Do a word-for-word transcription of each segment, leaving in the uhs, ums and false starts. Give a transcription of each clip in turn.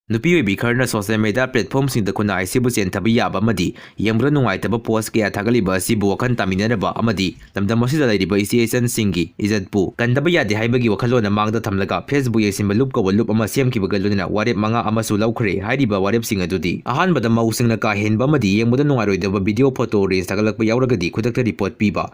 ꯅꯨꯄꯤ ꯑꯣꯏꯕꯤ ꯈꯔꯅ social media platformꯁꯤꯡꯗ ꯈꯨꯟꯅꯥꯏ ꯑꯁꯤꯕꯨ ꯆꯦꯟꯊꯕ ꯌꯥꯕ ꯑꯃꯗꯤ ꯌꯦꯡꯕꯗ ꯅꯨꯡꯉꯥꯏꯇꯕ post ꯀꯌꯥ ꯊꯥꯒꯠꯂꯤꯕ ꯑꯁꯤꯕꯨ ꯋꯥꯈꯜ ꯇꯥꯃꯤꯟꯅꯅꯕ ꯑꯃꯗꯤ ꯂꯝꯗꯝ ꯑꯁꯤꯗ ꯂꯩꯔꯤꯕ ꯏꯆꯦ ꯏꯆꯟꯁꯤꯡꯒꯤ ꯏꯖꯠꯄꯨ ꯀꯟꯗꯕ ꯌꯥꯗꯦ ꯍꯥꯏꯕꯒꯤ ꯋꯥꯈꯜꯂꯣꯟ ꯃꯥꯡꯗ ꯊꯝꯂꯒ Facebook ꯌꯦꯡꯁꯤꯟꯕ ꯂꯨꯞ ꯀꯧꯕ ꯂꯨꯞ ꯑꯃ ꯁꯦꯝꯈꯤꯕꯒ ꯂꯣꯏꯅꯅ ꯋꯥꯔꯦꯞ ꯃꯉꯥ ꯑꯃꯁꯨ ꯂꯧꯈ꯭ꯔꯦ꯫ ꯍꯥꯏꯔꯤꯕ ꯋꯥꯔꯦꯞꯁꯤꯡ ꯑꯗꯨꯗꯤ: ꯑꯍꯥꯟꯕꯗ, ꯃꯧꯁꯤꯡꯅ ꯀꯥ ꯍꯦꯟꯕ ꯑꯃꯗꯤ ꯌꯦꯡꯕꯗ ꯅꯨꯡꯉꯥꯏꯔꯣꯏꯗꯕ video, photo, reels ꯊꯥꯒꯠꯂꯛꯄ ꯌꯥꯎꯔꯒꯗꯤ ꯈꯨꯗꯛꯇ report ꯄꯤꯕ꯫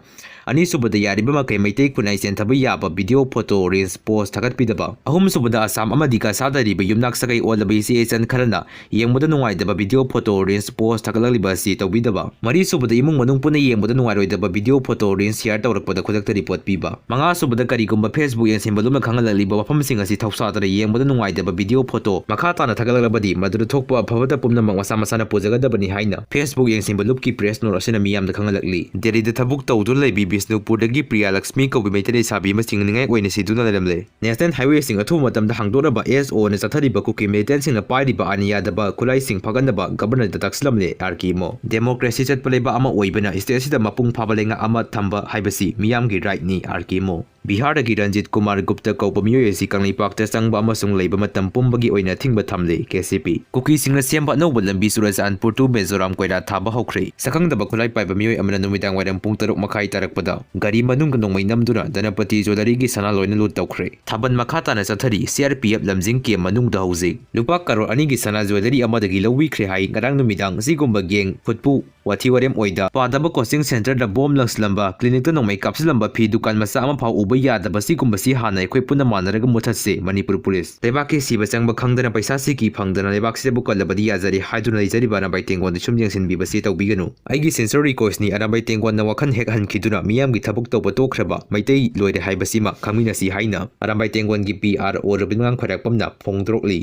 ꯑꯅꯤꯁꯨꯕꯗ, ꯌꯥꯔꯤꯕ ꯃꯈꯩ ꯃꯩꯇꯩ ꯈꯨꯟꯅꯥꯏ ꯆꯦꯟꯊꯕ ꯌꯥꯕ video, photo, reels post ꯊꯥꯒꯠꯄꯤꯗꯕ꯫ ꯑꯍꯨꯝꯁꯨꯕꯗ, ꯑꯁꯥꯝ ꯑꯃꯗꯤ ꯀꯁꯥꯗ ꯂꯩꯔꯤꯕ ꯌꯨꯝꯅꯥꯛ ꯁꯥꯒꯩ ꯑꯣꯜꯂꯕ ꯏꯆꯦ ꯏꯆꯟ ꯈꯔꯅ ꯌꯦꯡꯕꯗ ꯅꯨꯡꯉꯥꯏꯇꯕ video, photo, reels post ꯊꯥꯒꯠꯂꯛꯂꯤꯕ ꯑꯁꯤ ꯇꯧꯕꯤꯗꯕ꯫ ꯃꯔꯤꯁꯨꯕꯗ, ꯏꯃꯨꯡ ꯃꯅꯨꯡ ꯄꯨꯟꯅ ꯌꯦꯡꯕꯗ ꯅꯨꯡꯉꯥꯏꯔꯣꯏꯗꯕ video, photo, reels share ꯇꯧꯔꯛꯄꯗ ꯈꯨꯗꯛꯇ report ꯄꯤꯕ꯫ ꯃꯉꯥꯁꯨꯕꯗ, ꯀꯔꯤꯒꯨꯝꯕ Facebook ꯌꯦꯡꯁꯤꯟꯕ ꯂꯨꯞꯅ ꯈꯪꯍꯜꯂꯛꯂꯤꯕ ꯋꯥꯐꯝꯁꯤꯡ ꯑꯁꯤ ꯊꯧꯁꯥꯗꯅ ꯌꯦꯡꯕꯗ ꯅꯨꯡꯉꯥꯏꯇꯕ video, photo ꯃꯈꯥ ꯇꯥꯅ ꯊꯥꯒꯠꯂꯛꯂꯕꯗꯤ ꯃꯗꯨꯗ ꯊꯣꯛꯄ ꯑꯐꯕꯇ ꯄꯨꯝꯅꯃꯛ ꯃꯁꯥ ꯃꯁꯥꯅ ꯄꯨꯖꯒꯗꯕꯅꯤ ꯍꯥꯏꯅ Facebook ꯌꯦꯡꯁꯤꯟꯕ ꯂꯨꯞꯀꯤ press note ꯑꯁꯤꯅ ꯃꯤꯌꯥꯝꯗ ꯈꯪꯍꯜꯂꯛꯂꯤ꯫ ꯗꯦꯜꯂꯤꯗ ꯊꯕꯛ ꯇꯧꯗꯨꯅ ꯂꯩꯕꯤ ꯕꯤꯁꯅꯨꯄꯨꯔꯗꯒꯤ ꯄ꯭ꯔꯤꯌꯥ ꯂꯛꯁꯃꯤ ꯀꯧꯕꯤ ꯃꯩꯇꯩ ꯂꯩꯁꯥꯕꯤ ꯑꯃ ꯆꯤꯡꯅꯅꯤꯡꯉꯥꯏ ꯑꯣꯏꯅ ꯁꯤꯗꯨꯅ ꯂꯩꯔꯝꯂꯦ꯫ National highwayꯁꯤꯡ ꯑꯊꯨꯕ ꯃꯇꯝꯗ ꯍꯥꯡꯗꯣꯛꯅꯕ SOꯅ ꯆꯠꯊꯔꯤꯕ ꯀꯨꯀꯤ militantꯁꯤꯡꯅ ꯄꯥꯏꯔꯤꯕ ꯑꯥꯏꯟ ꯌꯥꯗꯕ ꯈꯨꯠꯂꯥꯏꯁꯤꯡ ꯐꯒꯠꯅꯕ Governorꯗ ꯇꯛꯁꯤꯜꯂꯝꯂꯦ, R K Mo꯫ Democracy ꯆꯠꯄ ꯂꯩꯕꯥꯛ ꯑꯃ ꯑꯣꯏꯕꯅ state ꯑꯁꯤꯗ ꯃꯄꯨꯡ ꯐꯥꯕ ꯂꯩꯉꯥꯛ ꯑꯃ ꯊꯝꯕ ꯍꯥꯏꯕꯁꯤ ꯃꯤꯌꯥꯝꯒꯤ rightꯅꯤ, R K Mo꯫ ꯕꯤꯍꯥꯔꯗꯒꯤ Ranjit Kumar Gupta ꯀꯧꯕ ꯃꯤꯑꯣꯏ ꯑꯁꯤ ꯀꯪꯂꯩꯄꯥꯛꯇ ꯆꯪꯕ ꯑꯃꯁꯨꯡ ꯂꯩꯕ ꯃꯇꯝ ꯄꯨꯝꯕꯒꯤ ꯑꯣꯏꯅ ꯑꯊꯤꯡꯕ ꯊꯝꯂꯦ, KCP꯫ ꯀꯨꯀꯤꯁꯤꯡꯅ ꯁꯦꯝꯕ ꯑꯅꯧꯕ ꯂꯝꯕꯤ ꯆꯨꯔꯆꯥꯟꯄꯨꯔ to ꯃꯤꯖꯣꯔꯥꯝ ꯀꯣꯏꯂꯥ ꯊꯥꯕ ꯍꯧꯈ꯭ꯔꯦ꯫ ꯁꯛꯈꯪꯗꯕ ꯈꯨꯠꯂꯥꯏ ꯄꯥꯏꯕ ꯃꯤꯑꯣꯏ ꯑꯃꯅ ꯅꯨꯃꯤꯗꯥꯡ ꯋꯥꯏꯔꯝ ꯄꯨꯡ ꯇꯔꯨꯛ ꯃꯈꯥꯏ ꯇꯥꯔꯛꯄꯗ ꯒꯥꯔꯤ ꯃꯅꯨꯡꯗ ꯅꯣꯡꯃꯩ ꯅꯝꯗꯨꯅ ꯙꯅꯄꯇꯤ ꯖ꯭ꯋꯦꯂꯔꯤꯒꯤ ꯁꯅꯥ ꯂꯣꯏꯅ ꯂꯨꯠ ꯇꯧꯈ꯭ꯔꯦ꯫ ꯊꯥꯕꯜ ꯃꯈꯥ ꯇꯥꯅ ꯆꯠꯊꯔꯤ꯫ CRPF ꯂꯝꯖꯤꯡ camp ꯃꯅꯨꯡꯗ ꯍꯧꯖꯤꯛ ꯂꯨꯄꯥ ꯀꯔꯣꯔ ꯑꯅꯤꯒꯤ ꯁꯅꯥ ꯖ꯭ꯋꯦꯂꯔꯤ ꯑꯃꯗꯒꯤ ꯂꯧꯕꯤꯈ꯭ꯔꯦ ꯍꯥꯏ꯫ ꯉꯔꯥꯡ ꯅꯨꯃꯤꯗꯥꯡ ꯁꯤꯒꯨꯝꯕ gang ꯐꯨꯠꯄꯨ ꯋꯥꯊꯤ ꯋꯥꯔꯦꯝ ꯑꯣꯏꯗ ꯄꯥꯗꯕ coaching centreꯗ bomb ꯂꯪꯁꯤꯜꯂꯝꯕ, clinicꯇ ꯅꯣꯡꯃꯩ ꯀꯥꯞꯁꯤꯜꯂꯝꯕ, ꯐꯤ ꯗꯨꯀꯥꯟ ꯃꯆꯥ ꯑꯃ ꯐꯥꯎ ꯎꯕ ꯌꯥꯗꯕ ꯁꯤꯒꯨꯝꯕꯁꯤ ꯍꯥꯟꯅ ꯑꯩꯈꯣꯏ ꯄꯨꯟꯅ ꯃꯥꯟꯅꯔꯒ ꯃꯨꯊꯠꯁꯤ꯫ ꯃꯅꯤꯄꯨꯔ ꯄꯨꯂꯤꯁ꯫ ꯂꯩꯕꯥꯛꯀꯤ ꯁꯤꯕ ꯆꯪꯕ ꯈꯪꯗꯅ ꯄꯩꯁꯥ ꯁꯤꯀꯤ ꯐꯪꯗꯅ ꯂꯩꯕꯥꯛꯁꯤꯗꯕꯨ ꯀꯜꯂꯕꯗꯤ ꯌꯥꯖꯔꯦ ꯍꯥꯏꯗꯨꯅ ꯂꯩꯖꯔꯤꯕ ꯑꯔꯥꯝꯕꯥꯏ ꯇꯦꯡꯒꯣꯟꯗ ꯁꯨꯝ ꯌꯦꯡꯁꯤꯟꯕꯤꯕꯁꯤ ꯇꯧꯕꯤꯒꯅꯨ꯫ ꯑꯩꯒꯤ sincere requestꯅꯤ꯫ ꯑꯔꯥꯝꯕꯥꯏ ꯇꯦꯡꯒꯣꯟꯅ ꯋꯥꯈꯜ ꯍꯦꯛ ꯍꯟꯈꯤꯗꯨꯅ ꯃꯤꯌꯥꯝꯒꯤ ꯊꯕꯛ ꯇꯧꯕ ꯇꯣꯛꯈ꯭ꯔꯕ ꯃꯩꯇꯩ ꯂꯣꯏꯔꯦ ꯍꯥꯏꯕꯁꯤꯃ ꯈꯪꯃꯤꯟꯅꯁꯤ ꯍꯥꯏꯅ ꯑꯔꯥꯝꯕꯥꯏ ꯇꯦꯡꯒꯣꯟꯒꯤ PRO ꯔꯣꯕꯤꯟ ꯉꯥꯡ ꯈ꯭ꯋꯥꯏꯔꯥꯛꯄꯝꯅ ꯐꯣꯡꯗꯣꯔꯛꯂꯤ꯫